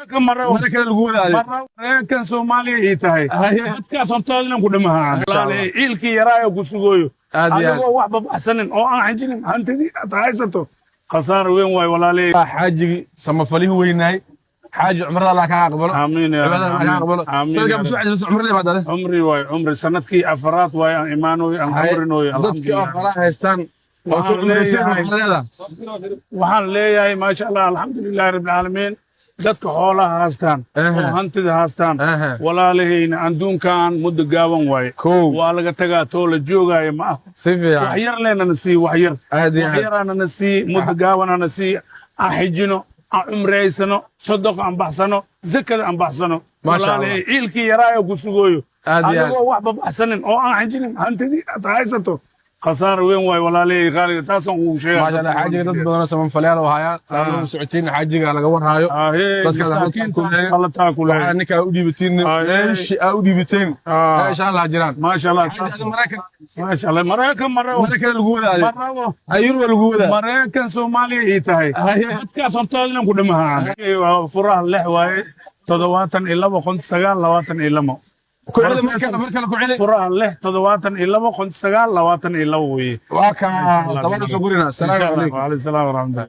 Maraykan mara. Mara kale lagu wadaayo. Mara Maraykan Soomaaliya ii tahay. Dadkaas hortooda inaan ku dhamahaa. Insha Allah. Ciilkii yaraayo ku sugooyo. Aad iyo aad. Adigoo waxba baxsanin oo aan xajinin, hantidii aad haysato khasaar weyn waay, walaaley. Xaajigii samafalihii weynaay, Xaaji, cumrada Allah kaa aqbalo. Aamiin ya Cibaadada Allah kaa aqbalo. Aamiin. Sanadkaa masoo cajisay cumrada imaadade. Cumri waay, cumri sanadkii afaraad waay aan imaanoy, aan cumrinooyo. Dadkii oo Alxamdulilah. xoolaha haystaan oo soo Waxaan cumraysan leeyahay- waxaa leedahay? Waxaan leeyahay, maasha Allah, alxamdulilahi rabbil caalamiin, dadka xoolaha haystaan oo hantida haystaan, walaalahayna, adduunkan muddo gaaban waaye. Kow. Waa laga tagaa, too la joogaayo ma ah. Si fiican. Wax yar leenana sii, wax yar. Aad iyo Wax aad. yaraanana sii, muddo gaabanana sii, aan xijino, aan cumraysano, sadoq aan baxsano, zakada aan baxsano. Maasha Allah. Walaalahey, ciilkii yaraayo ku sugooyo. Aad iyo aad. Adigoo waxba baxsanin oo aan xijinin, hantidii aad haysato khasaar weyn waay, walaalahey qaaliga, taasaan ugu sheegaa. Maasha Allah, xaajiga dad badan oo samafalayaal oo hayaa saa u socotiin, xaajiga laga warhaayo. Dadka Masaakiintaas hala taakuleeyo. Waxaa ninka u dhiibatiin, meeshii aa u dhiibateen, insha Allah jiraan. Maasha Allah. Xaaji, Maraykan. Maasha Allah, Maraykan mara. Mara kale lagu wadaayo. Marabo. Ayur waa lagu wadaa. Maraykan Soomaaliya ii tahay. Dadkaas hortooda inaan ku dhamahaa. Furaha 6 waaye 72 59 22. Ku celi mar kale, mar kale ku celi. Furaha 6 72 59 22 weeye. Waa kaa tabar soo gurina. Asalaamu calaykum. Waalaikum salaam waraxmatullahi.